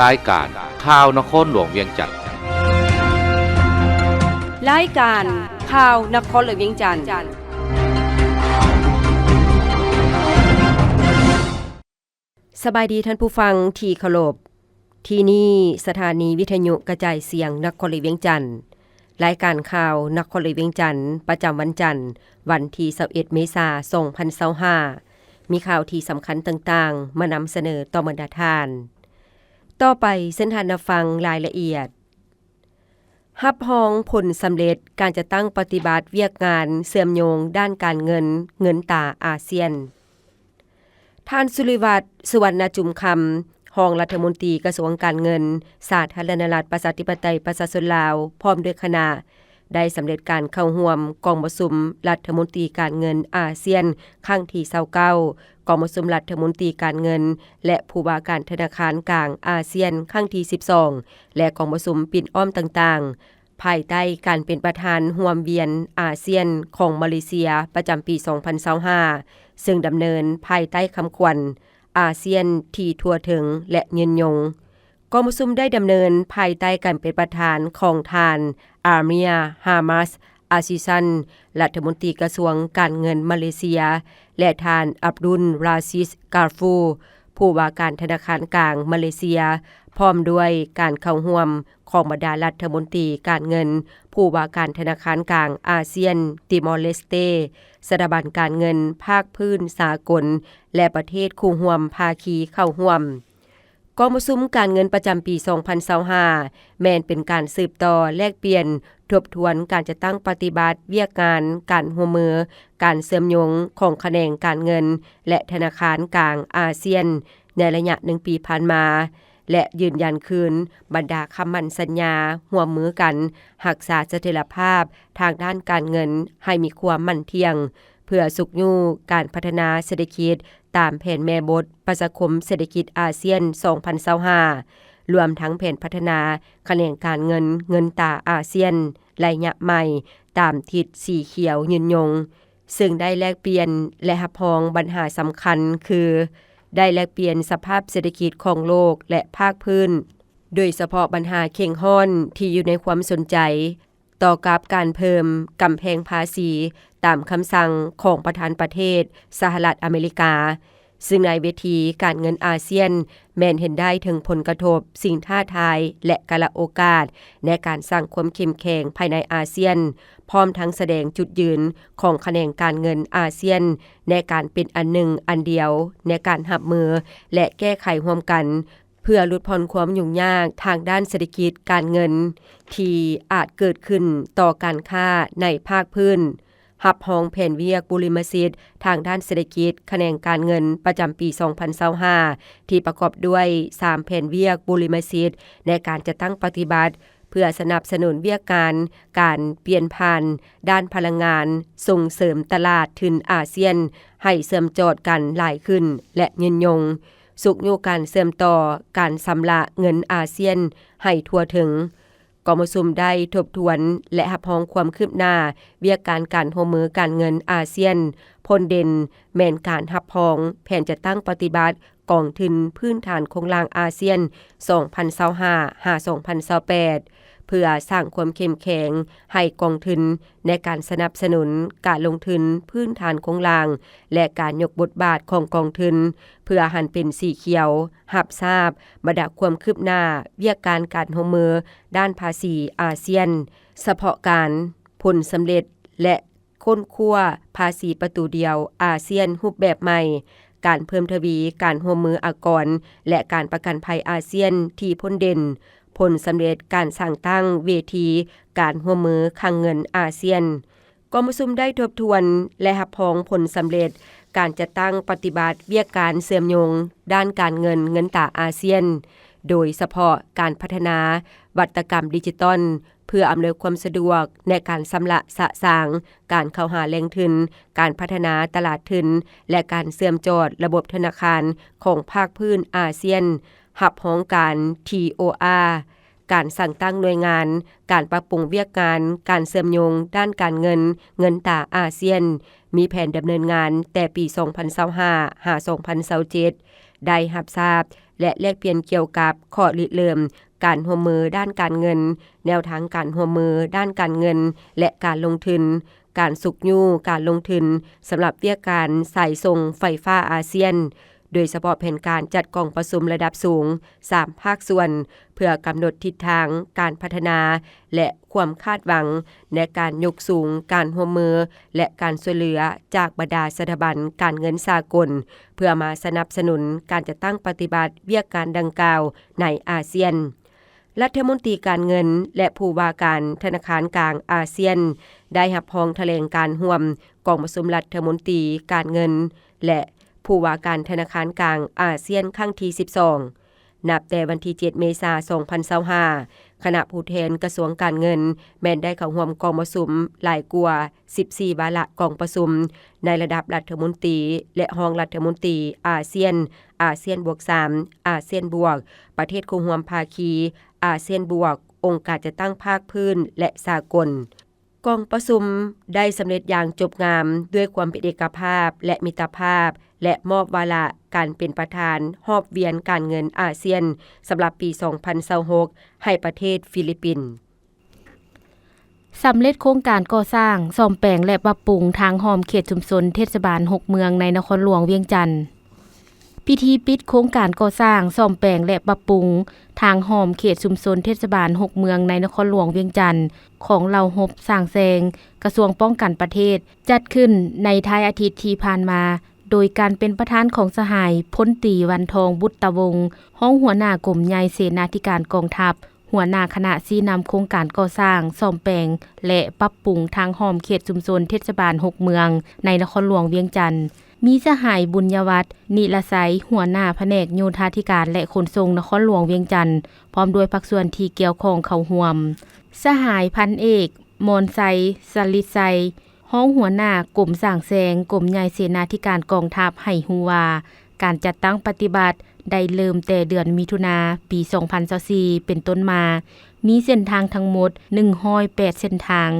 ລາຍການຂ່າວນະຄອນຫຼວງວຽງຈັນ. ລາຍການຂ່າວນະຄອນຫຼວງວຽງຈັນ. ສະບາຍດີທ່ານຜູ້ຟັງທີ່ເຄົາລົບ. ທີ່ນີ້ສະຖານີວິທະຍຸກະຈາຍສຽງນະຄອນຫຼວງວຽງຈັນ. ລາຍການຂ່າວນະຄອນຫຼວງວຽງຈັນ ປະຈຳວັນຈັນ ວັນທີຊາວເອັດ ເມສາ ສອງພັນຊາວຫ້າ ມີຂ່າວທີ່ສຳຄັນຕ່າງໆ ມານຳສະເໜີຕໍ່ບັນດາທ່ານ. ຕໍ່ໄປເຊີນທ່ານຮັບຟັງລາຍລະອຽດ. ຮັບຮອງຜົນສຳເລັດການຈັດຕັ້ງປະຕິບັດວຽກງານເຊື່ອມໂຍງດ້ານການເງິນ ເງິນຕາອາຊຽນ. ທ່ານ ສຸລິວັດ ສຸວັນນະຈຸມຄຳ ຮອງລັດຖະມົນຕີກະຊວງການເງິນ ສາທາລະນະລັດ ປະຊາທິປະໄຕ ປະຊາຊົນລາວ ພ້ອມດ້ວຍຄະນະ ໄດ້ສຳເລັດການເຂົ້າຮ່ວມກອງປະຊຸມລັດຖະມົນຕີການເງິນອາຊຽນຄັ້ງທີຊາວເກົ້າ, ກອງປະຊຸມລັດຖະມົນຕີການເງິນ ແລະ ຜູ້ວ່າການທະນາຄານກາງອາຊຽນຄັ້ງທີສິບສອງ ແລະ ກອງປະຊຸມປິ່ນອ້ອມຕ່າງໆ ພາຍໃຕ້ການເປັນປະທານຮ່ວມວຽນອາຊຽນຂອງມາເລເຊຍ ປະຈຳປີສອງພັນຊາວຫ້າ ເຊິ່ງດຳເນີນພາຍໃຕ້ຄຳຂວັນ ອາຊຽນທີ່ທົ່ວເຖິງ ແລະ ຍືນຍົງ. ກອງປະຊຸມໄດ້ດຳເນີນພາຍໃຕ້ການເປັນປະທານຂອງທ່ານ ອາເມຍ ຮາມາສ ອາຊິຊັນ ລັດຖະມົນຕີກະຊວງການເງິນມາເລເຊຍ ແລະ ທ່ານ ອັບດຸນ ຣາຊິດ ກາຟູ ຜູ້ວ່າການທະນາຄານກາງມາເລເຊຍ, ພ້ອມດ້ວຍການເຂົ້າຮ່ວມຂອງບັນດາລັດຖະມົນຕີການເງິນ, ຜູ້ວ່າການທະນາຄານກາງອາຊຽນ, ຕີມໍເລສເຕ, ສະຖາບັນການເງິນພາກພື້ນສາກົນ ແລະ ປະເທດຄູ່ຮ່ວມພາຄີເຂົ້າຮ່ວມ. ກອງປະຊຸມການເງິນປະຈຳປີສອງພັນຊາວຫ້າ ແມ່ນເປັນການສືບຕໍ່ແລກປ່ຽນທົບທວນການຈັດຕັ້ງປະຕິບັດວຽກງານການຮ່ວມມື, ການເຊື່ອມໂຍງຂອງຂະແໜງການເງິນ ແລະ ທະນາຄານກາງອາຊຽນໃນໄລຍະໜຶ່ງປີຜ່ານມາ ແລະ ຢືນຢັນຄືນບັນດາຄຳໝັ້ນສັນຍາຮ່ວມມືກັນຮັກສາສະຖຽນລະພາບທາງດ້ານການເງິນໃຫ້ມີຄວາມໝັ້ນທ່ຽງ ເພື່ອຊຸກຍູ້ການພັດທະນາເສດຖະກິດຕາມແຜນແມ່ບົດປະຊາຄົມເສດຖະກິດອາຊຽນສອງພັນຊາວຫ້າ ລວມທັງແຜນພັດທະນາຂະແໜງການເງິນ ເງິນຕາອາຊຽນໄລຍະໃໝ່ ຕາມທິດສີຂຽວຍືນຍົງ, ເຊິ່ງໄດ້ແລກປ່ຽນ ແລະ ຮັບຮອງບັນຫາສຳຄັນ ຄື ໄດ້ແລກປ່ຽນສະພາບເສດຖະກິດຂອງໂລກ ແລະ ພາກພື້ນ, ໂດຍສະເພາະບັນຫາເຄັ່ງຮ້ອນທີ່ຢູ່ໃນຄວາມສົນໃຈ ຕໍ່ກັບການເພີ່ມກຳແພງພາສີຕາມຄຳສັ່ງຂອງປະທານປະເທດສະຫະລັດອາເມລິກາ, ຊຶ່ງໃນເວທີການເງິນອາຊຽນແມ່ນເຫັນໄດ້ເຖິງຜົນກະທົບ, ສິ່ງທ້າທາຍ ແລະ ກາລະໂອກາດໃນການສ້າງຄວາມເຂັ້ມແຂງພາຍໃນອາຊຽນ, ພ້ອມທັງສະແດງຈຸດຢືນຂອງຂະແໜງການເງິນອາຊຽນໃນການເປັນອັນໜຶ່ງອັນດຽວໃນການຮັບມື ແລະ ແກ້ໄຂຮ່ວມກັນ ເພື່ອຫຼຸດຜ່ອນຄວາມຫຍຸ້ງຍາກທາງດ້ານເສດຖະກິດການເງິນທີ່ອາດເກີດຂຶ້ນຕໍ່ການຄ້າໃນພາກພື້ນ, ຮັບຮອງແຜນວຽກບຸລິມະສິດທາງດ້ານເສດຖະກິດຂະແໜງການເງິນປະຈຳປີສອງພັນຊາວຫ້າ ທີ່ປະກອບດ້ວຍສາມແຜນວຽກບຸລິມະສິດໃນການຈັດຕັ້ງປະຕິບັດ ເພື່ອສະໜັບສະໜູນວຽກງານການປ່ຽນຜ່ານດ້ານພະລັງງານ, ສົ່ງເສີມຕະຫຼາດທຶນອາຊຽນໃຫ້ເຊື່ອມຈອດກັນຫຼາຍຂຶ້ນ ແລະ ຍືນຍົງ, ຊຸກຍູ້ການເຊື່ອມຕໍ່ການຊຳລະເງິນອາຊຽນໃຫ້ທົ່ວເຖິງ. ກອງປະຊຸມໄດ້ທົບທວນ ແລະ ຮັບຮອງຄວາມຄືບໜ້າວຽກການການຮ່ວມມືການເງິນອາຊຽນ, ພົ້ນເດັ່ນແມ່ນການຮັບຮອງແຜນຈັດຕັ້ງປະຕິບັດກອງທຶນພື້ນຖານໂຄງລ່າງອາຊຽນ ສອງພັນຊາວຫ້າ ຫາ ສອງພັນຊາວແປດ ເພື່ອສ້າງຄວາມເຂັ້ມແຂງໃຫ້ກອງທຶນ ໃນການສະໜັບສະໜູນການລົງທຶນພື້ນຖານໂຄງລ່າງ ແລະ ການຍົກບົດບາດຂອງກອງທຶນ ເພື່ອຫັນເປັນສີຂຽວ ຮັບຊາບບັນດາຄວາມຄືບໜ້າວຽກການການຮ່ວມມືດ້ານພາສີອາຊຽນ, ສະເພາະການ, ຜົນສຳເລັດ ແລະ ຄົ້ນຄວ້າພາສີປະຕູດຽວອາຊຽນຮູບແບບໃໝ່, ການເພີ່ມທະວີການຮ່ວມມືອາກອນ ແລະ ການປະກັນໄພອາຊຽນທີ່ພົ້ນເດັ່ນ, ຜົນສຳເລັດການສ້າງຕັ້ງເວທີການຮ່ວມມືຄັງເງິນອາຊຽນ. ກອງປະຊຸມໄດ້ທົບທວນ ແລະ ຮັບຮອງຜົນສຳເລັດການຈັດຕັ້ງປະຕິບັດວຽກການເຊື່ອມໂຍງດ້ານການເງິນເງິນຕາອາຊຽນ, ໂດຍສະເພາະການພັດທະນາວັດຕະກຳດິຈິຕອນ ເພື່ອອຳນວຍຄວາມສະດວກໃນການຊຳລະສະສາງ, ການເຂົ້າຫາແຫຼ່ງທຶນ, ການພັດທະນາຕະຫຼາດທຶນ ແລະ ການເຊື່ອມຈອດລະບົບທະນາຄານຂອງພາກພື້ນອາຊຽນ, ຮັບຮອງການ ທີ ໂອ ອາ ການສ້າງຕັ້ງໜ່ວຍງານ, ການປັບປຸງວຽກງານການເຊື່ອມໂຍງດ້ານການເງິນ, ເງິນຕາອາຊຽນ, ມີແຜນດຳເນີນງານແຕ່ປີສອງພັນຊາວຫ້າ ຫາ ສອງພັນຊາວເຈັດ, ໄດ້ຮັບຊາບ ແລະ ແລກປ່ຽນກ່ຽວກັບຂໍ້ລິເລີ່ມການຮ່ວມມືດ້ານການເງິນ, ແນວທາງການຮ່ວມມືດ້ານການເງິນ ແລະ ການລົງທຶນ, ການຊຸກຍູ້ການລົງທຶນສຳລັບວຽກການສາຍສົ່ງໄຟຟ້າອາຊຽນ, ໂດຍສະເພາະແຜນການຈັດກອງປະຊຸມລະດັບສູງສາມພາກສ່ວນ ເພື່ອກຳນົດທິດທາງການພັດທະນາ ແລະ ຄວາມຄາດຫວັງໃນການຍົກສູງການຮ່ວມມື ແລະ ການຊ່ວຍເຫຼືອຈາກບັນດາສະຖາບັນການເງິນສາກົນ ເພື່ອມາສະໜັບສະໜູນການຈັດຕັ້ງປະຕິບັດວຽກງານດັ່ງກ່າວໃນອາຊຽນ. ລັດຖະມົນຕີການເງິນ ແລະ ຜູ້ວ່າການທະນາຄານກາງອາຊຽນ ໄດ້ຮັບຮອງຖະແຫຼງການຮ່ວມກອງປະຊຸມລັດຖະມົນຕີການເງິນ ແລະ ຜູ້ວ່າການທະນາຄານກາງອາຊຽນຄັ້ງທີສິບສອງ. ນັບແຕ່ວັນທີເຈັດ ເມສາ ສອງພັນຊາວຫ້າ ຄະນະຜູ້ແທນກະຊວງການເງິນ ແມ່ນໄດ້ເຂົ້າຮ່ວມກອງປະຊຸມຫຼາຍກວ່າສິບສີ່ວາລະກອງປະຊຸມ ໃນລະດັບລັດຖະມົນຕີ ແລະ ຮອງລັດຖະມົນຕີອາຊຽນ, ອາຊຽນບວກສາມ, ອາຊຽນບວກ, ປະເທດຄູ່ຮ່ວມພາຄີ, ອາຊຽນບວກ, ອົງການຈັດຕັ້ງພາກພື້ນ ແລະ ສາກົນ. ກອງປະຊຸມໄດ້ສຳເລັດຢ່າງຈົບງາມ ດ້ວຍຄວາມເປັນເອກະພາບ ແລະ ມິດຕະພາບ ແລະ ມອບວາລະການເປັນປະທານຮອບວຽນການເງິນອາຊຽນ ສຳລັບປີສອງພັນຊາວຫົກ ໃຫ້ປະເທດຟີລິບປິນ. ສຳເລັດໂຄງການກໍ່ສ້າງ, ສ້ອມແປງ ແລະ ປັບປຸງທາງອ້ອມເຂດຊຸມຊົນເທດສະບານຫົກເມືອງໃນນະຄອນຫຼວງວຽງຈັນ. ພິທີປິດໂຄງການກໍ່ສ້າງ, ສ້ອມແປງ ແລະ ປັບປຸງທາງອ້ອມເຂດຊຸມຊົນເທດສະບານຫົກເມືອງໃນນະຄອນຫຼວງວຽງຈັນ ຂອງເຫຼົ່າຮົບສ້າງແຊງ ກະຊວງປ້ອງກັນປະເທດ ຈັດຂຶ້ນໃນທ້າຍອາທິດທີ່ຜ່ານມາ, ໂດຍການເປັນປະທານຂອງສະຫາຍ ພົນຕີ ວັນທອງ ບຸດຕະວົງ ຮອງຫົວໜ້າກົມໃຫຍ່ເສນາທິການກອງທັບ, ຫົວໜ້າຄະນະຊີ້ນຳໂຄງການກໍ່ສ້າງ, ສ້ອມແປງ ແລະ ປັບປຸງທາງອ້ອມເຂດຊຸມຊົນເທດສະບານຫົກເມືອງໃນນະຄອນຫຼວງວຽງຈັນ, ມີສະຫາຍ ບຸນຍະວັດ ນິລະໄຊ ຫົວໜ້າພະແນກໂຍທາທິການ ແລະ ຂົນສົ່ງນະຄອນຫຼວງວຽງຈັນ ພ້ອມດ້ວຍພາກສ່ວນທີ່ກ່ຽວຂ້ອງເຂົ້າຮ່ວມ. ສະຫາຍ ພັນເອກ ມອນໄຊ ສະລິດໄຊ ຮອງຫົວໜ້າກົມສ້າງແຊງ ກົມໃຫຍ່ເສນາທິການກອງທັບ ໃຫ້ຮູ້ວ່າ ການຈັດຕັ້ງປະຕິບັດໄດ້ເລີ່ມແຕ່ເດືອນມິຖຸນາ ປີສອງພັນຊາວສີ່ ເປັນຕົ້ນມາ, ມີເສັ້ນທາງທັງໝົດໜຶ່ງຮ້ອຍແປດເສັ້ນທາງ,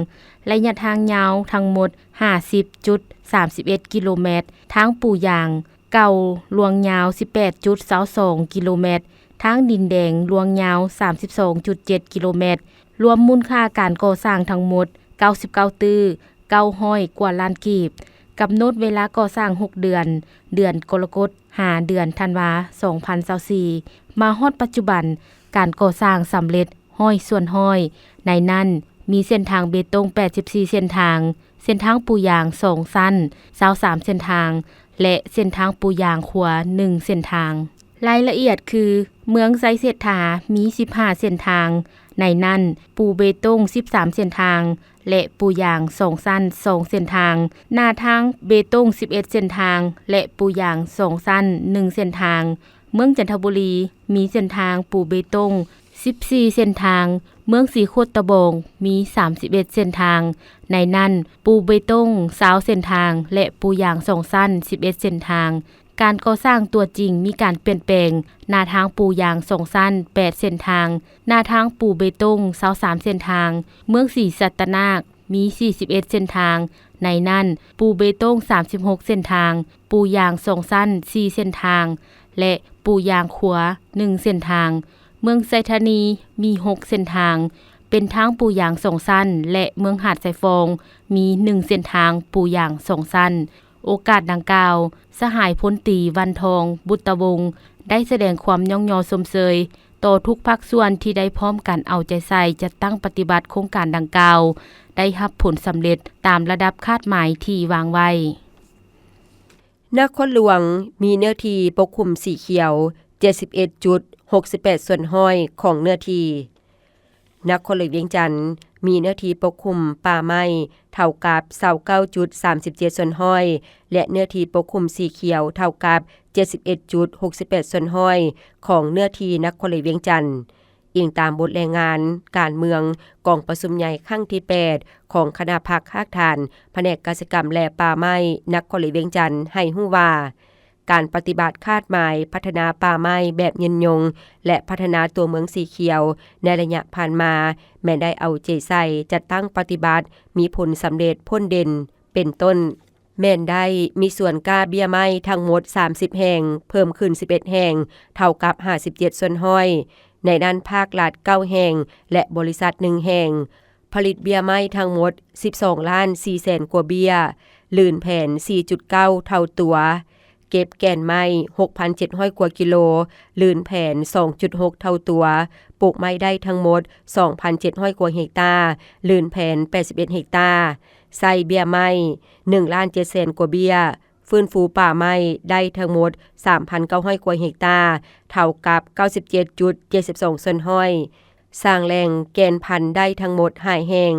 ໄລຍະທາງຍາວທັງໝົດຫ້າສິບຈຸດສາມສິບເອັດກິໂລແມັດ, ທາງປູຢາງເກົ່າລວງຍາວສິບແປດຈຸດຊາວສອງກິໂລແມັດ, ທາງດິນແດງລວງຍາວສາມສິບສອງຈຸດເຈັດກິໂລແມັດ, ລວມມູນຄ່າການກໍ່ສ້າງທັງໝົດເກົ້າສິບເກົ້າຕື້ ເກົ້າຮ້ອຍກວ່າລ້ານກີບ, ກຳນົດເວລາກໍ່ສ້າງຫົກເດືອນ, ເດືອນກໍລະກົດຫາເດືອນທັນວາ ສອງພັນຊາວສີ່, ມາຮອດປັດຈຸບັນ ການກໍ່ສ້າງສຳເລັດຮ້ອຍສ່ວນຮ້ອຍ, ໃນນັ້ນມີເສັ້ນທາງເບຕົງແປດສິບສີ່ເສັ້ນທາງ, ເສັ້ນທາງປູຢາງສອງຊັ້ນຊາວສາມເສັ້ນທາງ ແລະ ເສັ້ນທາງປູຢາງຂົວໜຶ່ງເສັ້ນທາງ. ລາຍລະອຽດຄື ເມືອງໄຊເສດຖາມີສິບຫ້າເສັ້ນທາງ, ໃນນັ້ນປູເບຕົງສິບສາມເສັ້ນທາງ ແລະ ປູຢາງສອງຊັ້ນສອງເສັ້ນທາງ, ໜ້າທາງເບຕົງສິບເອັດເສັ້ນທາງ ແລະ ປູຢາງສອງຊັ້ນໜຶ່ງເສັ້ນທາງ. ເມືອງຈັນທະບູລີມີເສັ້ນທາງປູເບຕົງສິບສີ່ເສັ້ນທາງ, ເມືອງສີໂຄດຕະບອງມີສາມສິບເອັດເສັ້ນທາງ, ໃນນັ້ນປູເບຕົງຊາວເສັ້ນທາງ ແລະ ປູຢາງສອງຊັ້ນສິບເອັດເສັ້ນທາງ. ການກໍ່ສ້າງຕົວຈິງມີການປ່ຽນແປງ, ໜ້າທາງປູຢາງສອງຊັ້ນແປດເສັ້ນທາງ, ໜ້າທາງປູເບຕົງຊາວສາມເສັ້ນທາງ, ເມືອງສີສັດຕະນາກມີສີ່ສິບເອັດເສັ້ນທາງ, ໃນນັ້ນປູເບຕົງສາມສິບຫົກເສັ້ນທາງ, ປູຢາງສອງຊັ້ນສີ່ເສັ້ນທາງ ແລະ ປູຢາງຂົວໜຶ່ງເສັ້ນທາງ. ເມືອງໄຊທານີມີຫົກເສັ້ນທາງ ເປັນທາງປູຢາງສອງຊັ້ນ ແລະ ເມືອງຫາດຊາຍຟອງມີໜຶ່ງເສັ້ນທາງປູຢາງສອງຊັ້ນ. ໂອກາດດັ່ງກ່າວ, ສະຫາຍພົນຕີ ວັນທອງ ບຸດຕະວົງ ໄດ້ສະແດງຄວາມຍ້ອງຍໍຊົມເຊີຍຕໍ່ທຸກພາກສ່ວນທີ່ໄດ້ພ້ອມກັນເອົາໃຈໃສ່ຈັດຕັ້ງປະຕິບັດໂຄງການດັ່ງກ່າວ ໄດ້ຮັບຜົນສຳເລັດຕາມລະດັບຄາດໝາຍທີ່ວາງໄວ້. ນະຄອນຫຼວງມີເນື້ອທີ່ປົກຄຸມສີຂຽວເຈັດສິບເອັດຈຸດຫົກສິບແປດສ່ວນຮ້ອຍຂອງເນື້ອທີ່. ນະຄອນຫຼວງວຽງຈັນມີເນື້ອທີ່ປົກຄຸມປ່າໄມ້ເທົ່າກັບຊາວເກົ້າຈຸດສາມສິບເຈັດສ່ວນຮ້ອຍ ແລະ ເນື້ອທີ່ປົກຄຸມສີຂຽວເທົ່າກັບເຈັດສິບເອັດຈຸດຫົກສິບແປດສ່ວນຮ້ອຍຂອງເນື້ອທີ່ນະຄອນຫຼວງວຽງຈັນ. ອີງຕາມບົດລາຍງານການເມືອງກອງປະຊຸມໃຫຍ່ຄັ້ງທີແປດ ຂອງຄະນະພັກຮາກຖານພະແນກກະສິກຳ ແລະ ປ່າໄມ້ນະຄອນຫຼວງວຽງຈັນ ໃຫ້ຮູ້ວ່າ ການປະຕິບັດຄາດໝາຍພັດທະນາປ່າໄມ້ແບບຍືນຍົງ ແລະ ພັດທະນາຕົວເມືອງສີຂຽວໃນໄລຍະຜ່ານມາ ແມ່ນໄດ້ເອົາໃຈໃສ່ຈັດຕັ້ງປະຕິບັດ ມີຜົນສຳເລັດພົ້ນເດັ່ນ ເປັນຕົ້ນ ແມ່ນໄດ້ມີສວນກ້າເບ້ຍໄມ້ທັງໝົດສາມສິບແຫ່ງ, ເພີ່ມຂຶ້ນສິບເອັດແຫ່ງ, ເທົ່າກັບຫ້າສິບເຈັດສ່ວນຮ້ອຍ, ໃນນັ້ນພາກລັດເກົ້າແຫ່ງ ແລະ ບໍລິສັດໜຶ່ງແຫ່ງ. ຜະລິດເບ້ຍໄມ້ທັງໝົດສິບສອງລ້ານສີ່ແສນກວ່າເບ້ຍ, ລື່ນແຜນສີ່ຈຸດເກົ້າເທົ່າຕົວ, ເກັບແກ່ນໄມ້ຫົກພັນເຈັດຮ້ອຍກວ່າກິໂລ, ລື່ນແຜນສອງຈຸດຫົກເທົ່າຕົວ, ປູກໄມ້ໄດ້ທັງໝົດສອງພັນເຈັດຮ້ອຍກວ່າເຮັກຕາ, ລື່ນແຜນແປດສິບເອັດເຮັກຕາ, ໃຊ້ເບ້ຍໄມ້ໜຶ່ງລ້ານເຈັດແສນກວ່າເບ້ຍ, ຟື້ນຟູປ່າໄມ້ໄດ້ທັງໝົດສາມພັນເກົ້າຮ້ອຍກວ່າເຮັກຕາ, ເທົ່າກັບເກົ້າສິບເຈັດຈຸດເຈັດສິບສອງສ່ວນຮ້ອຍ. ສ້າງແຫຼ່ງແກ່ນພັນໄດ້ທັງໝົດຫ້າແຫ່ງ,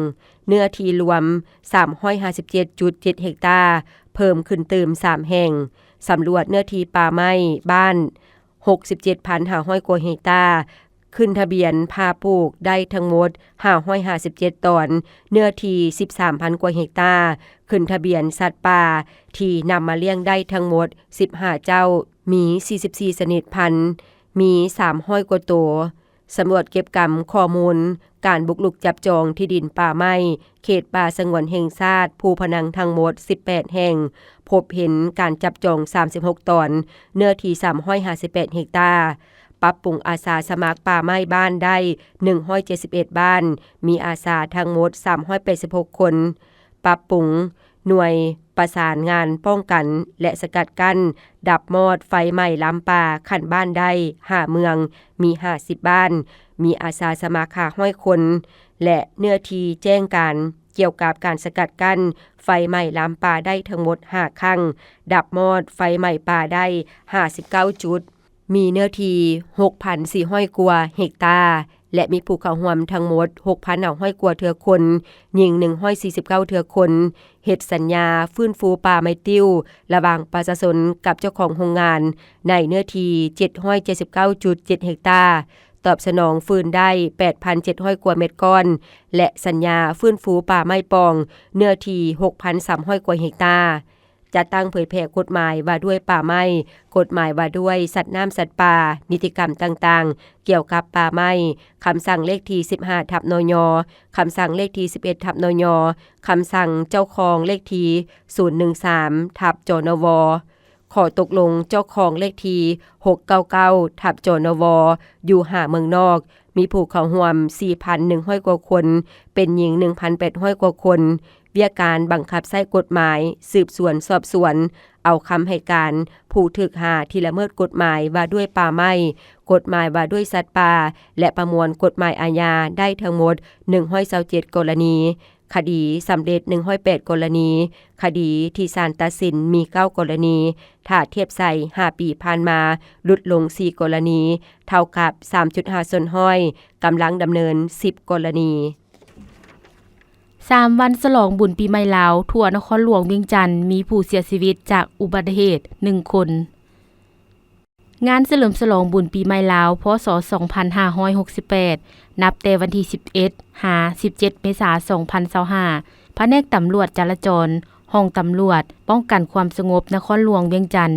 ເນື້ອທີ່ລວມສາມຮ້ອຍຫ້າສິບເຈັດຈຸດເຈັດເຮັກຕາ, ເພີ່ມຂຶ້ນຕື່ມສາມແຫ່ງ. ສຳຫຼວດເນື້ອທີ່ປ່າໄມ້ບ້ານຫົກສິບເຈັດພັນຫ້າຮ້ອຍກວ່າເຮັກຕາ, ຂຶ້ນທະບຽນພາປູກໄດ້ທັງໝົດຫ້າຮ້ອຍຫ້າສິບເຈັດຕອນ, ເນື້ອທີ່ສິບສາມພັນກວ່າເຮັກຕາ, ຂຶ້ນທະບຽນສັດປ່າທີ່ນຳມາລ້ຽງໄດ້ທັງໝົດສິບຫ້າເຈົ້າ, ມີສີ່ສິບສີ່ຊະນິດພັນ, ມີສາມຮ້ອຍກວ່າໂຕ. ສຳຫຼວດເກັບກຳຂໍ້ມູນການບຸກລຸກຈັບຈອງທີ່ດິນປ່າໄມ້ ເຂດປ່າສະຫງວນແຫ່ງຊາດພູພະນັງທັງໝົດສິບແປດແຫ່ງ, ພົບເຫັນການຈັບຈອງສາມສິບຫົກຕອນ, ເນື້ອທີ່ສາມຮ້ອຍຫ້າສິບແປດເຮັກຕາ. ປັບປຸງອາສາສະໝັກປ່າໄມ້ບ້ານໄດ້ໜຶ່ງຮ້ອຍເຈັດສິບເອັດບ້ານ, ມີອາສາທັງໝົດສາມຮ້ອຍແປດສິບຫົກຄົນ. ປັບປຸງໜ່ວຍປະສານງານປ້ອງກັນ ແລະ ສະກັດກັ້ນ ດັບມອດໄຟໄໝ້ລາມປ່າຂັ້ນບ້ານໄດ້ຫ້າເມືອງ, ມີຫ້າສິບບ້ານ, ມີອາສາສະໝັກຫ້າຮ້ອຍຄົນ ແລະ ເນື້ອທີ່ແຈ້ງການກ່ຽວກັບການສະກັດກັ້ນໄຟໄໝ້ລາມປ່າໄດ້ທັງໝົດຫ້າຄັ້ງ, ດັບມອດໄຟໄໝ້ປ່າໄດ້ຫ້າສິບເກົ້າຈຸດ. ມີເນື້ອທີ່ຫົກພັນສີ່ຮ້ອຍກວ່າເຮັກຕາ ແລະ ມີຜູ້ເຂົ້າຮ່ວມທັງໝົດຫົກພັນຫ້າຮ້ອຍກວ່າເທື່ອຄົນ, ຍິງໜຶ່ງຮ້ອຍສີ່ສິບເກົ້າເທື່ອຄົນ, ເຮັດສັນຍາຟື້ນຟູປ່າໄມ້ຕິ້ວລະຫວ່າງປະຊາຊົນກັບເຈົ້າຂອງໂຮງງານ ໃນເນື້ອທີ່ເຈັດຮ້ອຍເຈັດສິບເກົ້າຈຸດເຈັດເຮັກຕາ, ຕອບສະໜອງຟືນໄດ້ແປດພັນເຈັດຮ້ອຍກວ່າແມັດກ້ອນ ແລະ ສັນຍາຟື້ນຟູປ່າໄມ້ປ່ອງ ເນື້ອທີ່ຫົກພັນສາມຮ້ອຍກວ່າເຮັກຕາ. ຈັດຕັ້ງເຜີຍແຜ່ກົດໝາຍວ່າດ້ວຍປ່າໄມ້, ກົດໝາຍວ່າດ້ວຍສັດນ້ຳສັດປ່າ, ນິຕິກຳຕ່າງໆກ່ຽວກັບປ່າໄມ້, ຄຳສັ່ງເລກທີສິບຫ້າທັບ ນຍ, ຄຳສັ່ງເລກທີສິບເອັດທັບ ນຍ, ຄຳສັ່ງເຈົ້າຄອງເລກທີສູນໜຶ່ງສາມທັບ ຈນວ, ຂໍ້ຕົກລົງເຈົ້າຄອງເລກທີຫົກເກົ້າເກົ້າທັບ ຈນວ ຢູ່ຫ້າເມືອງນອກ, ມີຜູ້ເຂົ້າຮ່ວມສີ່ພັນໜຶ່ງຮ້ອຍກວ່າຄົນ, ເປັນຍິງໜຶ່ງພັນແປດຮ້ອຍກວ່າຄົນ. ວຽກການບັງຄັບໃຊ້ກົດໝາຍ, ສືບສວນສອບສວນ, ເອົາຄຳໃຫ້ການຜູ້ຖືກຫາທີ່ລະເມີດກົດໝາຍວ່າດ້ວຍປ່າໄມ້, ກົດໝາຍວ່າດ້ວຍສັດປ່າ ແລະ ປະມວນກົດໝາຍອາຍາໄດ້ທັງໝົດໜຶ່ງຮ້ອຍຊາວເຈັດກໍລະນີ, ຄະດີສຳເລັດໜຶ່ງຮ້ອຍແປດກໍລະນີ, ຄະດີທີ່ສານຕັດສິນມີເກົ້າກໍລະນີ, ຖ້າທຽບໃສ່ຫ້າປີຜ່ານມາ ຫຼຸດລົງສີ່ກໍລະນີ, ເທົ່າກັບສາມຈຸດຫ້າສ່ວນຮ້ອຍ, ກຳລັງດຳເນີນສິບກໍລະນີ. ສາມວັນສະຫຼອງບຸນປີໃໝ່ລາວ, ທົ່ວນະຄອນຫຼວງວຽງຈັນມີຜູ້ເສຍຊີວິດຈາກອຸບັດຕິເຫດໜຶ່ງຄົນ. ງານສະເຫຼີມສະຫຼອງບຸນປີໃໝ່ລາວ ພ.ສ. ສອງພັນຫ້າຮ້ອຍຫົກສິບແປດ ນັບແຕ່ວັນທີສິບເອັດ ຫາ ສິບເຈັດ ເມສາ ສອງພັນຊາວຫ້າ ພະແນກຕຳຫຼວດຈະລາຈອນ ຫ້ອງຕຳຫຼວດປ້ອງກັນຄວາມສະຫງົບນະຄອນຫຼວງວຽງຈັນ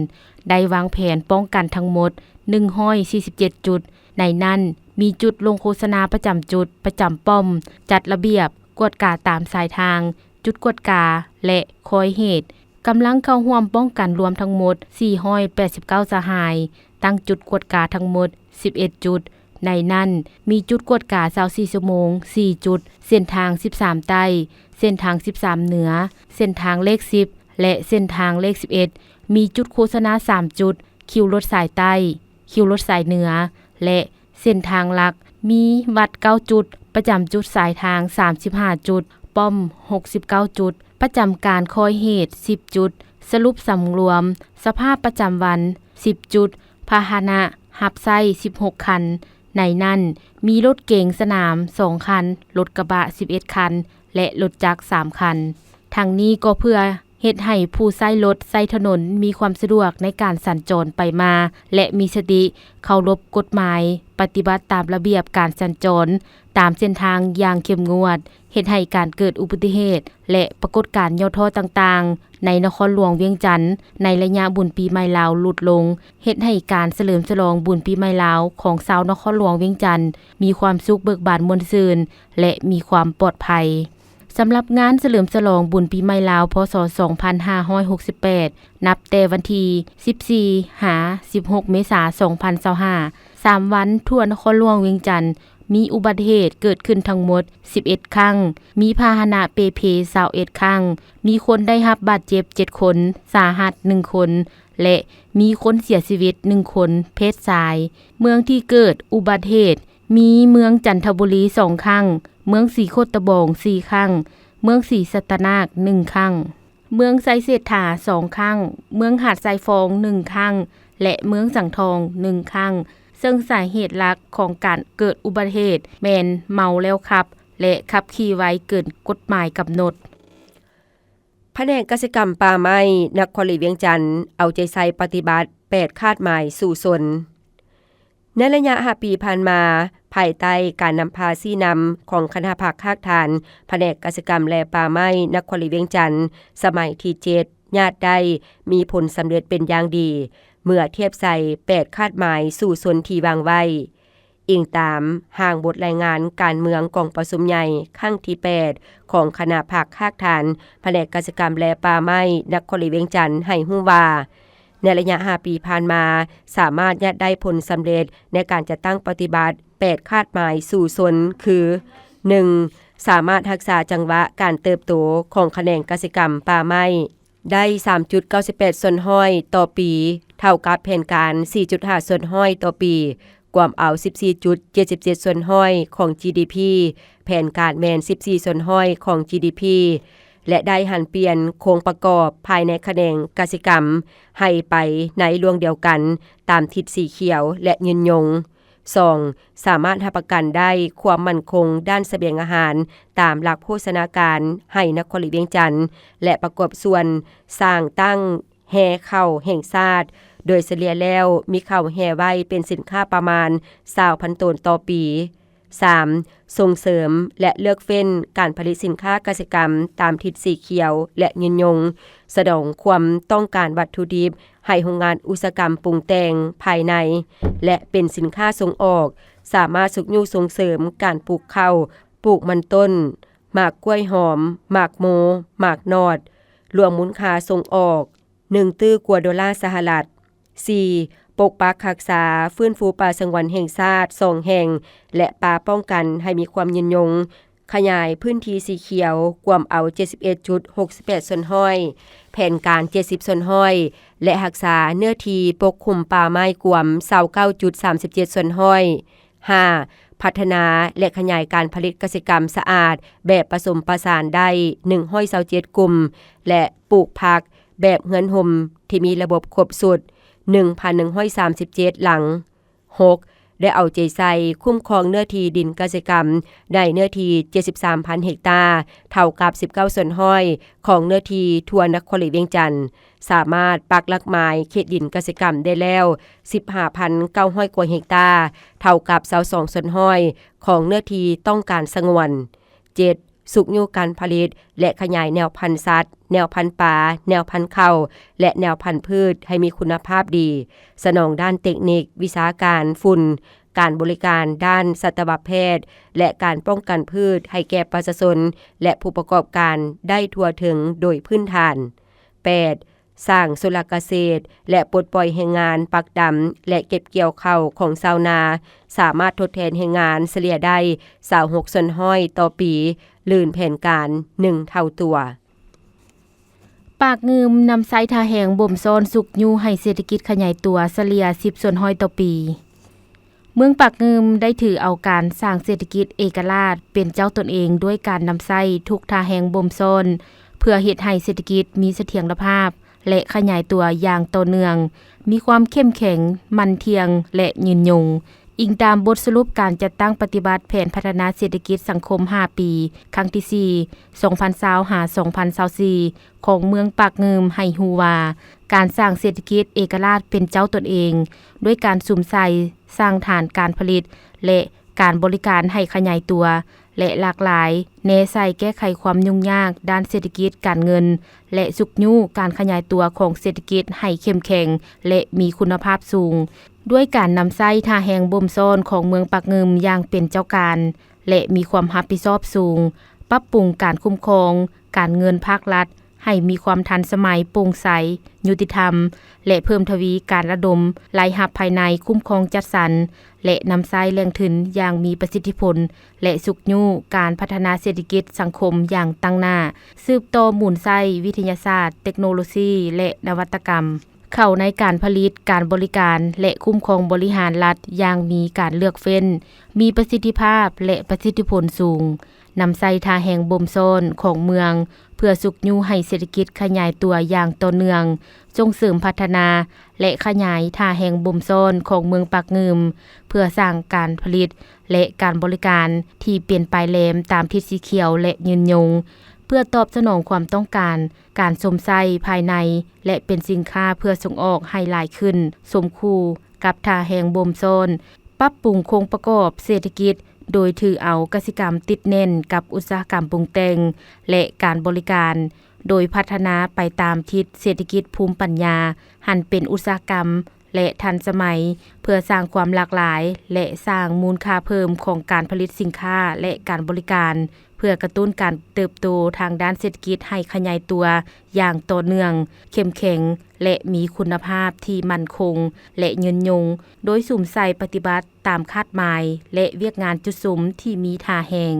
ໄດ້ວາງແຜນປ້ອງກັນທັງໝົດໜຶ່ງຮ້ອຍສີ່ສິບເຈັດຈຸດ, ໃນນັ້ນມີຈຸດລົງໂຄສະນາປະຈຳຈຸດ, ປະຈຳປ້ອມ, ຈັດລະບຽບ, ກວດກາຕາມສາຍທາງ, ຈຸດກວດກາ ແລະ ຄອຍເຫດ. ກຳລັງເຂົ້າຮ່ວມປ້ອງກັນລວມທັງໝົດສີ່ຮ້ອຍແປດສິບເກົ້າສະຫາຍ, ຕັ້ງຈຸດກວດກາທັງໝົດສິບເອັດຈຸດ, ໃນນັ້ນມີຈຸດກວດກາຊາວສີ່ຊົ່ວໂມງສີ່ຈຸດ, ເສັ້ນທາງສິບສາມໃຕ້, ເສັ້ນທາງສິບສາມເໜືອ, ເສັ້ນທາງເລກສິບ ແລະ ເສັ້ນທາງເລກສິບເອັດ ມີຈຸດໂຄສະນາສາມຈຸດ, ຄິວລົດສາຍໃຕ້, ຄິວລົດສາຍເໜືອ ແລະ ເສັ້ນທາງຫຼັກ ມີວັດເກົ້າຈຸດ, ປະຈຳຈຸດສາຍທາງສາມສິບຫ້າຈຸດ, ປ້ອມຫົກສິບເກົ້າຈຸດ, ປະຈຳການຄອຍເຫດສິບຈຸດ, ສະຫຼຸບສຳລວມສະພາບປະຈຳວັນສິບຈຸດ, ພາຫະນະຮັບໃຊ້ສິບຫົກຄັນ, ໃນນັ້ນມີລົດເກັງສະໜາມສອງຄັນ, ລົດກະບະສິບເອັດຄັນ ແລະ ລົດຈັກສາມຄັນ. ທັງນີ້ກໍເພື່ອ ເຮັດໃຫ້ຜູ້ໃຊ້ລົດໃຊ້ຖະໜົນມີຄວາມສະດວກໃນການສັນຈອນໄປມາ ແລະ ມີສະຕິເຄົາລົບກົດໝາຍ, ປະຕິບັດຕາມລະບຽບການສັນຈອນຕາມເສັ້ນທາງຢ່າງເຂັ້ມງວດ, ເຮັດໃຫ້ການເກີດອຸບັດຕິເຫດ ແລະ ປາກົດການຫຍໍ້ທໍ້ຕ່າງໆ ໃນນະຄອນຫຼວງວຽງຈັນ ໃນໄລຍະບຸນປີໃໝ່ລາວຫຼຸດລົງ, ເຮັດໃຫ້ການສະເຫຼີມສະຫຼອງບຸນປີໃໝ່ລາວຂອງຊາວນະຄອນຫຼວງວຽງຈັນ ມີຄວາມສຸກເບີກບານມ່ວນຊື່ນ ແລະ ມີຄວາມປອດໄພ. ສຳລັບງານສະເຫຼີມສະຫຼອງບຸນປີໃໝ່ລາວ ພ.ສ. ສອງພັນຫ້າຮ້ອຍຫົກສິບແປດ ນັບແຕ່ວັນທີສິບສີ່ ຫາ ສິບຫົກ ເມສາ ສອງພັນຊາວຫ້າ ສາມວັນ ທົ່ວນະຄອນຫຼວງວຽງຈັນ ມີອຸບັດເຫດເກີດຂຶ້ນທັງໝົດສິບເອັດຄັ້ງ, ມີພາຫະນະເປ່ເພຊາວເອັດຄັ້ງ, ມີຄົນໄດ້ຮັບບາດເຈັບເຈັດຄົນ, ສາຫັດໜຶ່ງຄົນ ແລະ ມີຄົນເສຍຊີວິດໜຶ່ງຄົນ ເພດຊາຍ. ເມືອງທີ່ເກີດອຸບັດເຫດ ມີເມືອງຈັນທະບູລີສອງຄັ້ງ, ເມືອງສີໂຄດຕະບອງສີ່ຄັ້ງ, ເມືອງສີສັດຕະນາກໜຶ່ງຄັ້ງ, ເມືອງໄຊເສດຖາສອງຄັ້ງ, ເມືອງຫາດຊາຍຟອງໜຶ່ງຄັ້ງ ແລະ ເມືອງສັງທອງໜຶ່ງຄັ້ງ, ເຊິ່ງສາເຫດຫຼັກຂອງການເກີດອຸບັດເຫດແມ່ນເມົາແລ້ວຂັບ ແລະ ຂັບຂີ່ໄວເກີນກົດໝາຍກຳນົດ. ພະແນກກະສິກຳປ່າໄມ້ນະຄອນຫຼວງວຽງຈັນ ເອົາໃຈໃສ່ປະຕິບັດແປດຄາດໝາຍສູ້ຊົນ. ໃນໄລຍະຫ້າປີຜ່ານມາ, ພາຍໃຕ້ການນຳພາຊີ້ນຳຂອງຄະນະພັກຮາກຖານ ພະແນກກະສິກຳ ແລະ ປ່າໄມ້ນະຄອນຫຼວງວຽງຈັນ ສະໄໝທີເຈັດ ຍາດໄດ້ມີຜົນສຳເລັດເປັນຢ່າງດີ ເມື່ອທຽບໃສ່ແປດຄາດໝາຍສູ້ຊົນທີ່ວາງໄວ້. ອີງຕາມຮ່າງບົດລາຍງານການເມືອງກອງປະຊຸມໃຫຍ່ຄັ້ງທີແປດ ຂອງຄະນະພັກຮາກຖານ ພະແນກກະສິກຳ ແລະ ປ່າໄມ້ນະຄອນຫຼວງວຽງຈັນ ໃຫ້ຮູ້ວ່າ ໃນໄລຍະຫ້າປີຜ່ານມາ ສາມາດຍາດໄດ້ຜົນສຳເລັດໃນການຈັດຕັ້ງປະຕິບັດແປດຄາດໝາຍສູ້ຊົນ ຄື ໜຶ່ງ ສາມາດຮັກສາຈັງຫວະການເຕີບໂຕຂອງຂະແໜງກະສິກຳປ່າໄມ້ ໄດ້ສາມຈຸດເກົ້າສິບແປດສ່ວນຮ້ອຍຕໍ່ປີ ເທົ່າກັບແຜນການສີ່ຈຸດຫ້າສ່ວນຮ້ອຍຕໍ່ປີ ກວມເອົາສິບສີ່ຈຸດເຈັດສິບເຈັດສ່ວນຮ້ອຍຂອງ ຈີດີພີ, ແຜນການແມ່ນສິບສີ່ສ່ວນຮ້ອຍຂອງ ຈີດີພີ ແລະ ໄດ້ຫັນປ່ຽນໂຄງປະກອບພາຍໃນຂະແໜງກະສິກຳໃຫ້ໄປໃນລວງດຽວກັນຕາມທິດສີຂຽວ ແລະ ຍືນຍົງ. ສອງ ສາມາດຮັບປະກັນໄດ້ຄວາມໝັ້ນຄົງດ້ານສະບຽງອາຫານຕາມຫຼັກໂພຊະນາການໃຫ້ນະຄອນຫຼວງວຽງຈັນ ແລະ ປະກອບສ່ວນສ້າງຕັ້ງແຮ່ເຂົ້າແຫ່ງຊາດ, ໂດຍສະເລ່ຍແລ້ວມີເຂົ້າແຮ່ໄວ້ເປັນສິນຄ້າປະມານຊາວພັນໂຕນຕໍ່ປີ. ສາມ ສົ່ງເສີມ ແລະ ເລືອກເຟ້ນການຜະລິດສິນຄ້າກະສິກຳຕາມທິດສີຂຽວ ແລະ ຍືນຍົງ, ສະໜອງຄວາມຕ້ອງການວັດຖຸດິບ ໃຫ້ໂຮງງານອຸດສາຫະກຳປຸງແຕ່ງພາຍໃນ ແລະ ເປັນສິນຄ້າສົ່ງອອກ, ສາມາດຊຸກຍູ້ສົ່ງເສີມການປູກເຂົ້າ, ປູກມັນຕົ້ນ, ໝາກກ້ວຍຫອມ, ໝາກໂມ, ໝາກນອດ, ລວມມູນຄ່າສົ່ງອອກ ໜຶ່ງຕື້ກວ່າໂດລາສະຫະລັດ. ສີ່ ປົກປັກຮັກສາ, ຟື້ນຟູປ່າສະຫງວນແຫ່ງຊາດສອງແຫ່ງ ແລະ ປ່າປ້ອງກັນໃຫ້ມີຄວາມຍືນຍົງ, ຂະຫຍາຍພື້ນທີ່ສີຂຽວກວມເອົາເຈັດສິບເອັດຈຸດຫົກສິບແປດສ່ວນຮ້ອຍ, ແຜນການເຈັດສິບສ່ວນຮ້ອຍ ແລະ ຮັກສາເນື້ອທີ່ປົກຄຸມປ່າໄມ້ກວມຊາວເກົ້າຈຸດສາມສິບເຈັດສ່ວນຮ້ອຍ. ຫ້າ ພັດທະນາ ແລະ ຂະຫຍາຍການຜະລິດກະສິກຳສະອາດແບບປະສົມປະສານໄດ້ໜຶ່ງຮ້ອຍຊາວເຈັດກຸ່ມ ແລະ ປູກຜັກແບບເຮືອນຮົ່ມທີ່ມີລະບົບຄົບຊຸດໜຶ່ງພັນໜຶ່ງຮ້ອຍສາມສິບເຈັດຫຼັງ. ຫົກ ໄດ້ເອົາໃຈໃສ່ຄຸ້ມຄອງເນື້ອທີ່ດິນກະສິກຳໃນເນື້ອທີ່ເຈັດສິບສາມພັນເຮັກຕາ, ເທົ່າກັບສິບເກົ້າສ່ວນຮ້ອຍຂອງເນື້ອທີ່ທົ່ວນະຄອນຫຼວງວຽງຈັນ, ສາມາດປັກຫຼັກໝາຍເຂດດິນກະສິກຳໄດ້ແລ້ວສິບຫ້າພັນເກົ້າຮ້ອຍກວ່າເຮັກຕາ, ເທົ່າກັບຊາວສອງສ່ວນຮ້ອຍຂອງເນື້ອທີ່ຕ້ອງການສະຫງວນ. ເຈັດ ຊຸກຍູ້ການຜະລິດ ແລະ ຂະຫຍາຍແນວພັນສັດ, ແນວພັນປາ, ແນວພັນເຂົ້າ ແລະ ແນວພັນພືດໃຫ້ມີຄຸນນະພາບດີ, ສະໜອງດ້ານເຕັກນິກ, ວິຊາການ, ຝຸ່ນ, ການບໍລິການດ້ານສັດຕະວະແພດ ແລະ ການປ້ອງກັນພືດໃຫ້ແກ່ປະຊາຊົນ ແລະ ຜູ້ປະກອບການໄດ້ທົ່ວເຖິງໂດຍພື້ນຖານ. ແປດ ສ້າງໂຊລະກະເສດ ແລະ ປົດປ່ອຍແຮງງານປັກດຳ ແລະ ເກັບກ່ຽວເຂົ້າຂອງຊາວນາ ສາມາດທົດແທນແຮງງານສະເລ່ຍໄດ້ຊາວຫົກສ່ວນຮ້ອຍຕໍ່ປີ ລື່ນແຜນການໜຶ່ງເທົ່າຕົວ. ປາກງື່ມນຳໃຊ້ທ່າແຮງບົ່ມຊ້ອນຊຸກຍູ້ໃຫ້ເສດຖະກິດຂະຫຍາຍຕົວສະເລ່ຍສິບສ່ວນຮ້ອຍຕໍ່ປີ. ເມືອງປາກງື່ມໄດ້ຖືເອົາການສ້າງເສດຖະກິດເອກະລາດເປັນເຈົ້າຕົນເອງ ດ້ວຍການນຳໃຊ້ທຸກທ່າແຮງບົ່ມຊ້ອນ ເພື່ອເຮັດໃຫ້ເສດຖະກິດມີສະຖຽນລະພາບ ແລະ ຂະຫຍາຍຕົວຢ່າງຕໍ່ເນື່ອງ, ມີຄວາມເຂັ້ມແຂງ, ໝັ້ນທ່ຽງ ແລະ ຍືນຍົງ. ອີງຕາມບົດສະຫຼຸບການຈັດຕັ້ງປະຕິບັດແຜນພັດທະນາເສດຖະກິດສັງຄົມຫ້າປີ ຄັ້ງທີສີ່ ສອງພັນຊາວ ຫາ ສອງພັນຊາວສີ່ ຂອງເມືອງປາກງື່ມໃຫ້ຮູ້ວ່າ ການສ້າງເສດຖະກິດເອກະລາດເປັນເຈົ້າຕົນເອງ ດ້ວຍການສຸມໃສ່ສ້າງຖານການຜະລິດ ແລະ ການບໍລິການໃຫ້ຂະຫຍາຍຕົວ ແລະ ຫຼາກຫຼາຍ, ແນໃສ່ແກ້ໄຂຄວາມຫຍຸ້ງຍາກດ້ານເສດຖະກິດການເງິນ ແລະ ຊຸກຍູ້ການຂະຫຍາຍຕົວຂອງເສດຖະກິດໃຫ້ເຂັ້ມແຂງ ແລະ ມີຄຸນນະພາບສູງ, ດ້ວຍການນຳໃຊ້ທ່າແຮງບົ່ມຊ້ອນຂອງເມືອງປາກງື່ມຢ່າງເປັນເຈົ້າການ ແລະ ມີຄວາມຮັບຜິດຊອບສູງ, ເ ປັບປຸງການຄຸ້ມຄອງການເງິນພາກລັດໃຫ້ມີຄວາມທັນສະໄໝ, ໂປ່ງໃສ, ຍຸຕິທຳ ແລະ ເພີ່ມທະວີການລະດົມລາຍຮັບພາຍໃນຄຸ້ມຄອງຈັດສັນ ແລະ ນຳໃຊ້ແຫຼ່ງທຶນຢ່າງມີປະສິດທິຜົນ ແລະ ຊຸກຍູ້ການພັດທະນາເສດຖະກິດສັງຄົມຢ່າງຕັ້ງໜ້າ, ສືບຕໍ່ໝູນໃຊ້ວິທະຍາສາດ, ເຕັກໂນໂລຊີ ແລະ ນະວັດຕະກຳ ເຂົ້າໃນການຜະລິດ, ການບໍລິການ ແລະ ຄຸ້ມຄອງບໍລິຫານລັດຢ່າງມີການເລືອກເຟ້ນ, ມີປະສິດທິພາບ ແລະ ປະສິດທິຜົນສູງ, ນຳໃຊ້ທ່າແຮງບົ່ມຊ້ອນຂອງເມືອງ ເພື່ອຊຸກຍູ້ໃຫ້ເສດຖະກິດຂະຫຍາຍຕົວຢ່າງຕໍ່ເນື່ອງ, ສົ່ງເສີມພັດທະນາ ແລະ ຂະຫຍາຍທ່າແຮງບົ່ມຊ້ອນຂອງເມືອງປາກງື່ມ ເພື່ອສ້າງການຜະລິດ ແລະ ການບໍລິການທີ່ເປັນປາຍແຫຼມຕາມທິດສີຂຽວ ແລະ ຍືນຍົງ, ເພື່ອຕອບສະໜອງຄວາມຕ້ອງການການຊົມໃຊ້ພາຍໃນ ແລະ ເປັນສິນຄ້າເພື່ອສົ່ງອອກໃຫ້ຫຼາຍຂຶ້ນ, ສົມຄູ່ກັບທ່າແຮງບົ່ມຊ້ອນ, ປັບປຸງໂຄງປະກອບເສດຖະກິດ ໂດຍຖືເອົາກະສິກຳຕິດແໜ້ນກັບອຸດສາຫະກຳປຸງແຕ່ງ ແລະ ການບໍລິການ, ໂດຍພັດທະນາໄປຕາມທິດເສດຖະກິດພູມປັນຍາ ຫັນເປັນອຸດສາຫະກຳ ແລະ ທັນສະໄໝ ເພື່ອສ້າງຄວາມຫຼາກຫຼາຍ ແລະ ສ້າງມູນຄ່າເພີ່ມຂອງການຜະລິດສິນຄ້າ ແລະ ການບໍລິການ, ເພື່ອກະຕຸ້ນການເຕີບໂຕທາງດ້ານເສດຖະກິດໃຫ້ຂະຫຍາຍຕົວຢ່າງຕໍ່ເນື່ອງ, ເຂັ້ມແຂງ ແລະ ມີຄຸນນະພາບທີ່ໝັ້ນຄົງ ແລະ ຍືນຍົງ, ໂດຍສຸມໃສ່ປະຕິບັດຕາມຄາດໝາຍ ແລະ ວຽກງານຈຸດສຸມທີ່ມີທ່າແຮງ.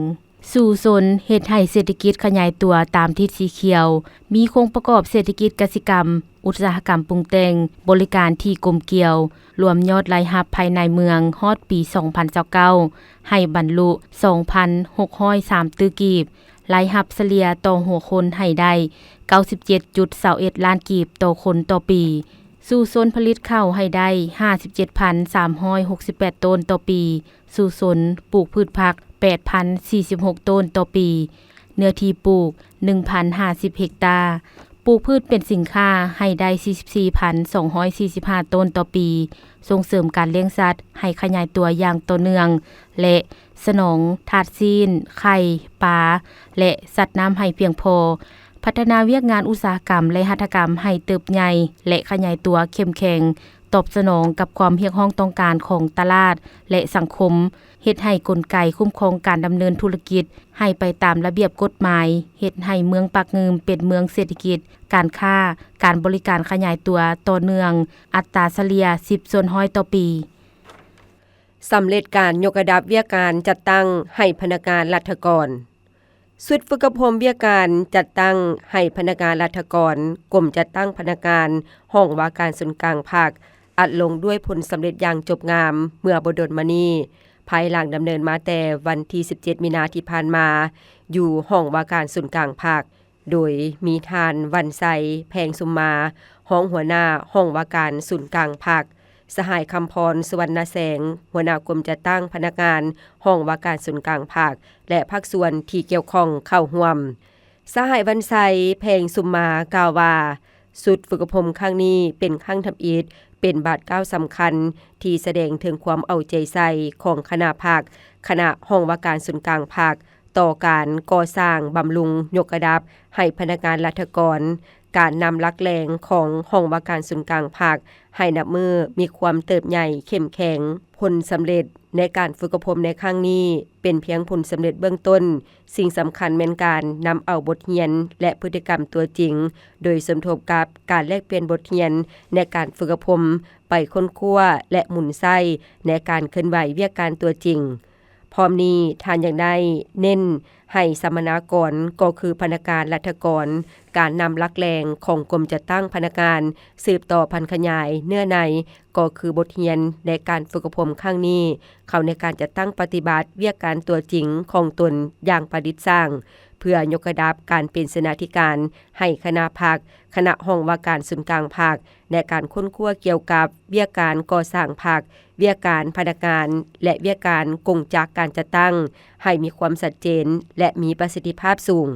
ສູ້ຊົນເຮັດໃຫ້ເສດຖະກິດຂະຫຍາຍຕົວຕາມທິດສີຂຽວ, ມີໂຄງປະກອບເສດຖະກິດກະສິກຳ, ອຸດສາຫະກຳປຸງແຕ່ງ, ບໍລິການທີ່ກົມກຽວ, ລວມຍອດລາຍຮັບພາຍໃນເມືອງຮອດປີສອງພັນຊາວເກົ້າ ໃຫ້ບັນລຸສອງພັນຫົກຮ້ອຍສາມຕື້ກີບ, ລາຍຮັບສະເລ່ຍຕໍ່ຫົວຄົນໃຫ້ໄດ້ເກົ້າສິບເຈັດຈຸດຊາວເອັດລ້ານກີບຕໍ່ຄົນຕໍ່ປີ, ສູ້ຊົນຜະລິດເຂົ້າໃຫ້ໄດ້ຫ້າສິບເຈັດພັນສາມຮ້ອຍຫົກສິບແປດໂຕນຕໍ່ປີ, ສູ້ຊົນປູກພືດຜັກແປດພັນສີ່ສິບຫົກໂຕນຕໍ່ປີ, ເນື້ອທີ່ປູກໜຶ່ງພັນຫ້າສິບເຮັກຕາ, ປູກພືດເປັນສິນຄ້າໃຫ້ໄດ້ສີ່ສິບສີ່ພັນສອງຮ້ອຍສີ່ສິບຫ້າໂຕນຕໍ່ປີ, ສົ່ງເສີມການລ້ຽງສັດໃຫ້ຂະຫຍາຍຕົວຢ່າງຕໍ່ເນື່ອງ ແລະ ສະໜອງທາດຊີ້ນ, ໄຂ່, ປາ ແລະ ສັດນ້ຳໃຫ້ພຽງພໍ, ພັດທະນາວຽກງານອຸດສາຫະກຳ ແລະ ຫັດຖະກຳໃຫ້ເຕີບໃຫຍ່ ແລະ ຂະຫຍາຍຕົວເຂັ້ມແຂງ, ຕອບສະໜອງກັບຄວາມຮຽກຮ້ອງຕ້ອງການຂອງຕະຫຼາດ ແລະ ສັງຄົມ, ເຮັດໃຫ້ກົນໄກຄຸ້ມຄອງການດຳເນີນທຸລະກິດໃຫ້ໄປຕາມລະບຽບກົດໝາຍ, ເຮັດໃຫ້ເມືອງປາກງື່ມເປັນເມືອງເສດຖະກິດ, ການຄ້າ, ການບໍລິການຂະຫຍາຍຕົວຕໍ່ເນື່ອງ, ອັດຕາສະເລ່ຍສິບສ່ວນຮ້ອຍຕໍ່ປີ. ສຳເລັດການຍົກລະດັບວຽກການຈັດຕັ້ງໃຫ້ພະນັກງານລັດຖະກອນ. ຊຸດຝຶກອົບຮົມວຽກການຈັດຕັ້ງໃຫ້ພະນັກງານລັດຖະກອນ ກົມຈັດຕັ້ງພະນັກງານ ຫ້ອງວ່າການສູນກາງພັກ ອັດລົງດ້ວຍຜົນສຳເລັດຢ່າງຈົບງາມເມື່ອບໍ່ດົນມານີ້, ພາຍຫຼັງດຳເນີນມາແຕ່ວັນທີສິບເຈັດ ມີນາທີ່ຜ່ານມາ ຢູ່ຫ້ອງວ່າການສູນກາງພັກ, ໂດຍມີທ່ານ ວັນໄຊ ແພງສຸມມາ ຮອງຫົວໜ້າຫ້ອງວ່າການສູນກາງພັກ, ສະຫາຍ ຄຳພອນ ສຸວັນນະແສງ ຫົວໜ້າກົມຈັດຕັ້ງພະນັກງານຫ້ອງວ່າການສູນກາງພັກ ແລະ ພາກສ່ວນທີ່ກ່ຽວຂ້ອງເຂົ້າຮ່ວມ. ສະຫາຍ ວັນໄຊ ແພງສຸມມາ ກ່າວວ່າ ຊຸດຝຶກອົບຮົມຄັ້ງນີ້ເປັນຄັ້ງທຳອິດ, ເປັນບາດກ້າວສຳຄັນທີ່ສະແດງເຖິງຄວາມເອົາໃຈໃສ່ຂອງຄະນະພັກ, ຄະນະຫ້ອງວ່າການສູນກາງພັກ ຕໍ່ການກໍ່ສ້າງບຳລຸງຍົກລະດັບໃຫ້ພະນັກງານລັດຖະກອນ, ການນຳຫຼັກແຫຼ່ງຂອງຫ້ອງວ່າການສູນກາງພັກ ໃຫ້ນັບມື້ມີຄວາມເຕີບໃຫຍ່ເຂັ້ມແຂງ. ຜົນສຳເລັດໃນການຝຶກອົບຮົມໃນຄັ້ງນີ້ ເປັນພຽງຜົນສຳເລັດເບື້ອງຕົ້ນ, ສິ່ງສຳຄັນແມ່ນການນຳເອົາບົດຮຽນ ແລະ ພຶດຕິກຳຕົວຈິງ, ໂດຍສົມທົບກັບການແລກປ່ຽນບົດຮຽນໃນການຝຶກອົບຮົມ ໄປຄົ້ນຄວ້າ ແລະ ໝູນໃຊ້ໃນການເຄື່ອນໄຫວວຽກການຕົວຈິງ. ພ້ອມນີ້, ທ່ານຍັງໄດ້ເນັ້ນໃຫ້ສຳມະນາກອນ ກໍຄືພະນັກງານລັດຖະກອນ, ການນຳຫຼັກແຫຼ່ງຂອງກົມຈັດຕັ້ງພະນັກງານ ສືບຕໍ່ຜັນຂະຫຍາຍເນື້ອໃນ ກໍຄືບົດຮຽນໃນການຝຶກອົບຮົມຄັ້ງນີ້ ເຂົ້າໃນການຈັດຕັ້ງປະຕິບັດວຽກການຕົວຈິງຂອງຕົນຢ່າງປະດິດສ້າງ, ເພື່ອຍົກລະດັບການເປັນເສນາທິການໃຫ້ຄະນະພັກ, ຄະນະຫ້ອງວ່າການສູນກາງພັກ ແລະ ການຄົ້ນຄວ້າກ່ຽວກັບວຽກການກໍ່ສ້າງພັກ, ວຽກການພະນັກງານ ແລະ ວຽກການກົງຈັກການຈັດຕັ້ງ ໃຫ້ມີຄວາມຊັດເຈນ ແລະ ມີປະສິດທິພາບສູງ.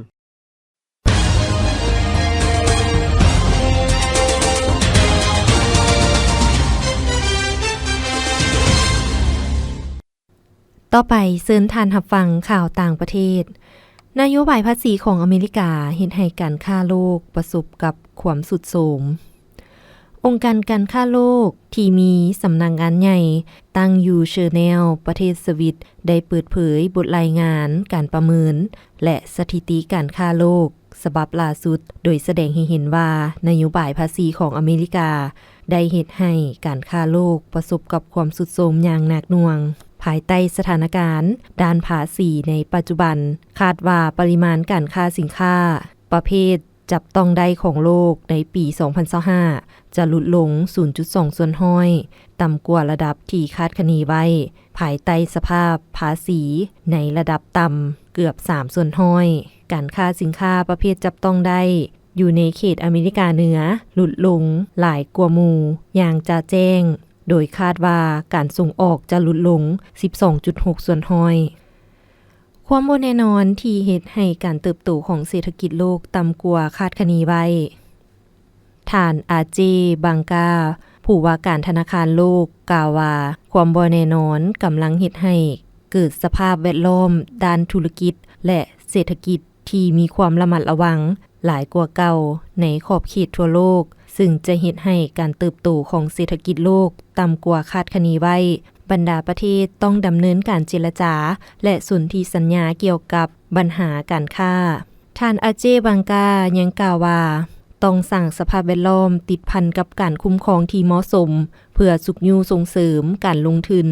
ຕໍ່ໄປເຊີນທ່ານຮັບຟັງຂ່າວຕ່າງປະເທດ. ນະໂຍບາຍພາສີຂອງອາເມລິກາເຮັດໃຫ້ການຄ້າໂລກປະສົບກັບຄວາມຊຸດໂຊມ. ໂຄ ອົງການການຄ້າໂລກທີ່ມີສຳນັກງານໃຫຍ່ຕັ້ງຢູ່ເຊີແນວ ປະເທດສະວິດ ໄດ້ເປີດເຜີຍບົດລາຍງານການປະເມີນ ແລະ ສະຖິຕິການຄ້າໂລກສະບັບລ່າສຸດ, ໂດຍສະແດງໃຫ້ເຫັນວ່ານະໂຍບາຍພາສີຂອງອາເມລິກາ ໄດ້ເຮັດໃຫ້ການຄ້າໂລກປະສົບກັບຄວາມຊຸດໂຊມຢ່າງໜັກໜ່ວງ ພາຍໃຕ້ສະຖານະການດ້ານພາສີໃນປັດຈຸບັນ. ຄາດວ່າປະລິມານການຄ້າສິນຄ້າປະເພດ ຈັບຕ້ອງໄດ້ຂອງໂລກໃນປີສອງພັນຊາວຫ້າ ຈະຫຼຸດລົງສູນຈຸດສອງສ່ວນຮ້ອຍ, ຕ່ຳກວ່າລະດັບທີ່ຄາດຄະເນໄວ້, ພາຍໃຕ້ສະພາບພາສີໃນລະດັບຕ່ຳເກືອບສາມສ່ວນຮ້ອຍ. ການຄ້າສິນຄ້າປະເພດຈັບຕ້ອງໄດ້ຢູ່ໃນເຂດອາເມລິກາເໜືອຫຼຸດລົງຫຼາຍກວ່າໝູ່ຢ່າງຈະແຈ້ງ, ໂດຍຄາດວ່າການສົ່ງອອກຈະຫຼຸດລົງສິບສອງຈຸດຫົກສ່ວນຮ້ອຍ. ຄວາມບໍ່ແນ່ນອນທີ່ເຮັດໃຫ້ການເຕີບໂຕຂອງເສດຖະກິດໂລກຕ່ຳກວ່າຄາດຄະເນໄວ້. ທ່ານ ອາເຈ ບັງກາ ຜູ້ວ່າການທະນາຄານໂລກ ກ່າວວ່າ ຄວາມບໍ່ແນ່ນອນກຳລັງເຮັດໃຫ້ເກີດສະພາບແວດລ້ອມດ້ານທຸລະກິດ ແລະ ເສດຖະກິດທີ່ມີຄວາມລະມັດລະວັງ ຫຼາຍກວ່າເກົ່າໃນຂອບເຂດທົ່ວໂລກ, ຊຶ່ງຈະເຮັດໃຫ້ການເຕີບໂຕຂອງເສດຖະກິດໂລກຕ່ຳກວ່າຄາດຄະເນໄວ້. ບັນດາປະເທດຕ້ອງດຳເນີນການເຈລະຈາ ແລະ ສົນທິສັນຍາກ່ຽວກັບບັນຫາການຄ້າ. ທ່ານ ອາເຈ ບັງກາ ຍັງກ່າວວ່າ ຕ້ອງສ້າງສະພາບແວດລ້ອມຕິດພັນກັບການຄຸ້ມຄອງທີ່ເໝາະສົມ ເພື່ອຊຸກຍູ້ສົ່ງເສີມການລົງທຶນ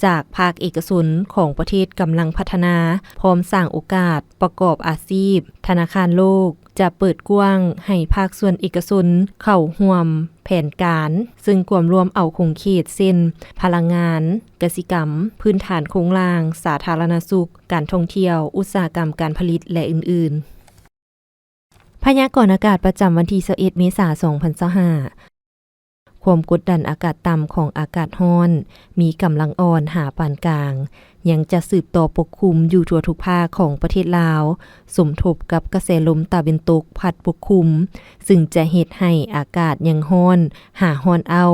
ຈາກພາກເອກະຊົນຂອງປະເທດກຳລັງພັດທະນາ, ພ້ອມສ້າງໂອກາດປະກອບອາຊີບ. ທະນາຄານໂລກຈະເປີດກວ້າງໃຫ້ພາກສ່ວນເອກະຊົນເຂົ້າຮ່ວມແຜນການ, ເຊິ່ງກວມລວມເອົາຂົງເຂດເຊັ່ນ ພະລັງງານ, ກະສິກຳ, ພື້ນຖານໂຄງລ່າງ, ສາທາລະນະສຸກ, ການທ່ອງທ່ຽວ, ອຸດສາຫະກຳການຜະລິດ ແລະ ອື່ນໆ. ພະຍາກອນອາກາດປະຈຳວັນທີຊາວເອັດ ເມສາ ສອງພັນຊາວຫ້າ. ຄວາມກົດດັນອາກາດຕ່ຳຂອງອາກາດຮ້ອນ ມີກຳລັງອ່ອນຫາປານກາງ ຍັງຈະສືບຕໍ່ປົກຄຸມຢູ່ທົ່ວທຸກພາກຂອງປະເທດລາວ, ສົມທົບກັບກະແສລົມຕາເວັນຕົກພັດປົກຄຸມ, ຊຶ່ງຈະເຮັດໃຫ້ອາກາດຍັງຮ້ອນຫາຮ້ອນເອົ້າ,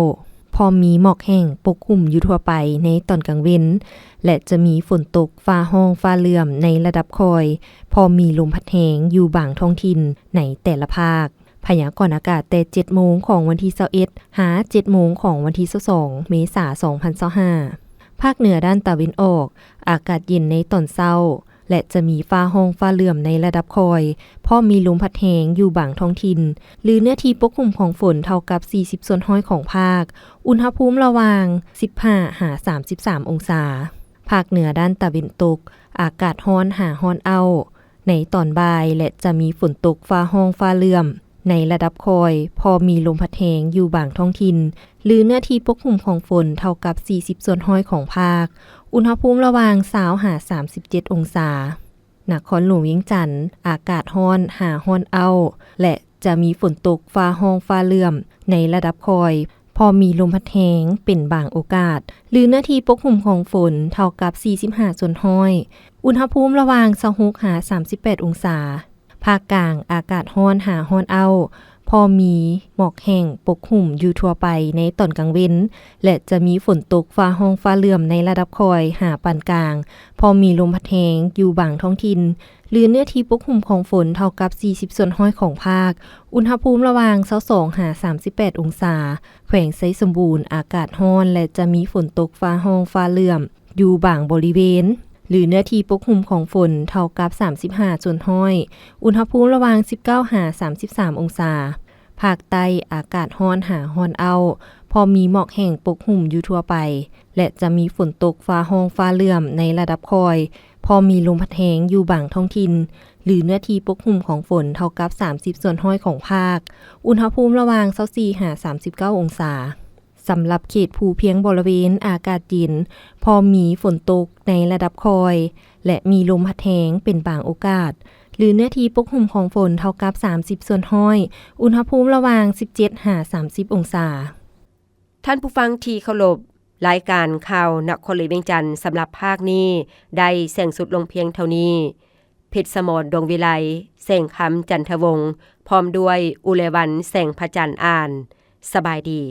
ພ້ອມມີໝອກແຫ້ງປົກຄຸມຢູ່ທົ່ວໄປໃນຕອນກາງເວັນ ແລະ ຈະມີຝົນຕົກຟ້າຮ້ອງຟ້າເຫຼື້ອມໃນລະດັບຄ່ອຍ, ພ້ອມມີລົມພັດແຮງຢູ່ບາງທ້ອງຖິ່ນໃນແຕ່ລະພາກ. ພະຍາກອນອາກາດແຕ່ເຈັດໂມງຂອງວັນທີຊາວເອັດ ຫາເຈັດໂມງຂອງວັນທີຊາວສອງ ເມສາ ສອງພັນຊາວຫ້າ. ພາກເໜືອດ້ານຕາເວັນອອກ, ອາກາດເຢັນໃນຕອນເຊົ້າ ແລະ ຈະມີຟ້າຮ້ອງຟ້າເຫຼື້ອມໃນລະດັບຄ່ອຍ, ພ້ອມມີລົມພັດແຮງຢູ່ບາງທ້ອງຖິ່ນ, ຫຼື ເນື້ອທີ່ປົກຄຸມຂອງຝົນເທົ່າກັບສີ່ສິບສ່ວນຮ້ອຍຂອງພາກ, ອຸນຫະພູມລະຫວ່າງສິບຫ້າຫາສາມສິບສາມອົງສາ. ພາກເໜືອດ້ານຕາເວັນຕົກ, ອາກາດຮ້ອນຫາຮ້ອນເອົ້າໃນຕອນບ່າຍ ແລະ ຈະມີຝົນຕົກຟ້າຮ້ອງຟ້າເຫຼື້ອມໃນລະດັບຄ່ອຍ, ພໍມີລົມພັດແຮງຢູ່ບາງທ້ອງຖິ່ນ ຫຼື ເນື້ອທີ່ປົກຄຸມຂອງຝົນເທົ່າກັບສີ່ສິບສ່ວນຮ້ອຍຂອງພາກ, ອຸນຫະພູມລະຫວ່າງຊາວຫາສາມສິບເຈັດອົງສາ. ນະຄອນຫຼວງວຽງຈັນ, ອາກາດຮ້ອນຫາຮ້ອນເອົ້າ ແລະ ຈະມີຝົນຕົກຟ້າຮ້ອງຟ້າເຫຼື້ອມໃນລະດັບຄ່ອຍ, ພໍມີລົມພັດແຮງເປັນບາງໂອກາດ, ຫຼື ເນື້ອທີ່ປົກຄຸມຂອງຝົນເທົ່າກັບສີ່ສິບຫ້າສ່ວນຮ້ອຍ, ອຸນຫະພູມລະຫວ່າງຊາວຫົກຫາສາມສິບແປດອົງສາ. ພາກກາງ, ອາກາດຮ້ອນຫາຮ້ອນເອົ້າ, ພໍມີໝອກແຫ້ງປົກຄຸມຢູ່ທົ່ວໄປໃນຕອນກາງເວັນ ແລະ ຈະມີຝົນຕົກຟ້າຮ້ອງຟ້າເຫຼື້ອມໃນລະດັບຄ່ອຍຫາປານກາງ, ພໍມີລົມພັດແຮງຢູ່ບາງທ້ອງຖິ່ນ ຫຼື ເນື້ອທີ່ປົກຄຸມຂອງຝົນເທົ່າກັບສີ່ສິບສ່ວນຮ້ອຍຂອງພາກ, ອຸນຫະພູມລະຫວ່າງຊາວສອງຫາສາມສິບແປດອົງສາ. ແຂວງໄຊສົມບູນ ອາກາດຮ້ອນ ແລະ ຈະມີຝົນຕົກຟ້າຮ້ອງຟ້າເຫຼື້ອມຢູ່ບາງບໍລິເວນ ຫຼື ເນື້ອທີ່ປົກຄຸມຂອງຝົນເທົ່າກັບສາມສິບຫ້າສ່ວນຮ້ອຍ, ອຸນຫະພູມລະຫວ່າງສິບເກົ້າຫາສາມສິບສາມອົງສາ. ພາກໃຕ້ ອາກາດຮ້ອນຫາຮ້ອນເອົ້າ, ພໍມີໝອກແຫ້ງປົກຫຸ້ມຢູ່ທົ່ວໄປ ແລະ ຈະມີຝົນຕົກຟ້າຮ້ອງຟ້າເຫຼື້ອມໃນລະດັບຄ່ອຍ, ພໍມີລົມພັດແຮງຢູ່ບາງທ້ອງຖິ່ນ ຫຼື ເນື້ອທີ່ປົກຫຸ້ມຂອງຝົນເທົ່າກັບສາມສິບສ່ວນຮ້ອຍຂອງພາກ, ອຸນຫະພູມລະຫວ່າງຊາວສີ່ຫາສາມສິບເກົ້າອົງສາ. ສຳລັບເຂດພູພຽງບໍລິເວນ ອາກາດເຢັນ, ພໍມີຝົນຕົກໃນລະດັບຄ່ອຍ ແລະ ມີລົມພັດແຮງເປັນບາງໂອກາດ, ຫຼື ເນື້ອທີ່ປົກຫຸ້ມຂອງຝົນເທົ່າກັບສາມສິບສ່ວນຮ້ອຍ, ອຸນຫະພູມລະຫວ່າງສິບເຈັດຫາສາມສິບອົງສາ. ທ່ານຜູ້ຟັງທີ່ເຄົາລົບ, ລາຍການຂ່າວນະຄອນຫຼວງວຽງຈັນສຳລັບພາກນີ້ໄດ້ສິ້ນສຸດລົງພຽງເທົ່ານີ້. ເພັດສະໝອນ ດວງວິໄລ, ແສງຄຳ ຈັນທະວົງ, ພ້ອມດ້ວຍ ອຸເລວັນ ແສງພະຈັນ ອ່ານ. ສະບາຍດີ.